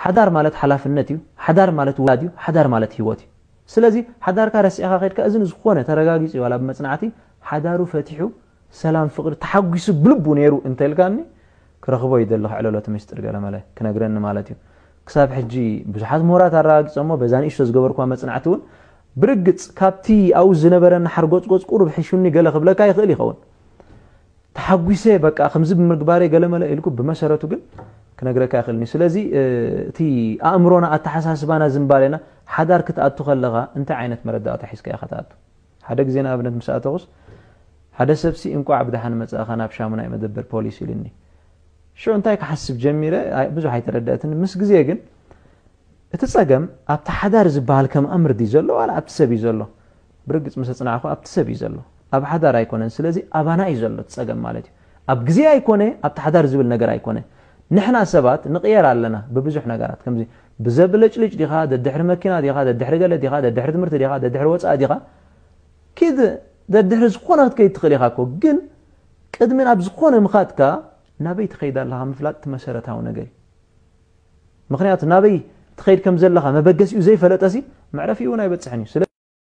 ሓዳር ማለት ሓላፍነት እዩ። ሓዳር ማለት ውላድ እዩ። ሓዳር ማለት ህይወት እዩ። ስለዚ ሓዳርካ ረሲዕካ ከድካ፣ እዝን ዝኾነ ተረጋጊጹ እዩ ዋላ ብመጽናዕቲ፣ ሓዳሩ ፈቲሑ ሰላም ፍቕሪ ተሓጒሱ ብልቡ ነይሩ እንተልካኒ፣ ክረኽቦ ይደሊ፣ ክዕለሎ እቲ ምስጢር ገለ መለ ክነግረኒ ማለት እዩ። ክሳብ ሕጂ ብዙሓት ምሁራት ኣረጋጊጾሞ፣ በዛ ንእሽቶ ዝገበርኩዋ መጽናዕቲ እውን ብርግጽ ካብቲ ኣብኡ ዝነበረኒ ሓርጎጽጎጽ ቁሩብ ሒሹኒ ገለ ክብለካ ይኽእል ይኸውን። ተሓጒሰ በቃ ከምዚ ብምግባረይ ገለ መለ ኢልኩ ብመሰረቱ ግን ክነግረካ ይኽእልኒ። ስለዚ እቲ ኣእምሮና ኣተሓሳስባና ዝንባሌና ሓዳር ክትኣቱ ከለኻ እንታይ ዓይነት መረዳእታ ሒዝካ ኢኻ ትኣቱ? ሓደ ግዜ ንኣብነት ምስ ኣተኹስ ሓደ ሰብሲ እንቋዕ ብደሓን መጻእኻ ናብ ሻሙናይ መደበር ፖሊስ ኢሉኒ። ሽዑ እንታይ ክሓስብ ጀሚረ ብዙሕ ኣይተረደእትን። ምስ ግዜ ግን እቲ ጸገም ኣብቲ ሓዳር ዝበሃል ከም ኣምር ድዩ ዘሎ ዋላ ኣብቲ ሰብ እዩ ዘሎ? ብርግጽ ምስ ኣጽናዕኩ ኣብቲ ሰብ እዩ ዘሎ፣ ኣብ ሓዳር ኣይኮነን። ስለዚ ኣባና እዩ ዘሎ እቲ ጸገም ማለት እዩ። ኣብ ግዜ ኣይኮነ ኣብቲ ሓዳር ዝብል ነገር ኣይኮነ። ንሕና ሰባት ንቕየር ኣለና ብብዙሕ ነገራት። ከምዚ ብዘብለጭልጭ ዲኻ፣ ደድሕሪ መኪና ዲኻ፣ ደድሕሪ ገለ ዲኻ፣ ደድሕሪ ትምህርቲ ዲኻ፣ ደድሕሪ ወጻኢ ዲኻ፣ ኪድ ደድሕሪ ዝኾነ ክትከይድ ትኽእል ኢኻ እኮ። ግን ቅድሚ ናብ ዝኾነ ምኻድካ ናበይ ትኸይድ ኣለኻ ምፍላጥ እቲ መሰረታዊ ነገር እዩ። ምኽንያቱ ናበይ ትኸይድ ከም ዘለኻ መበገሲኡ ዘይፈለጠሲ መዕረፊኡ እውን ኣይበጽሕን እዩ።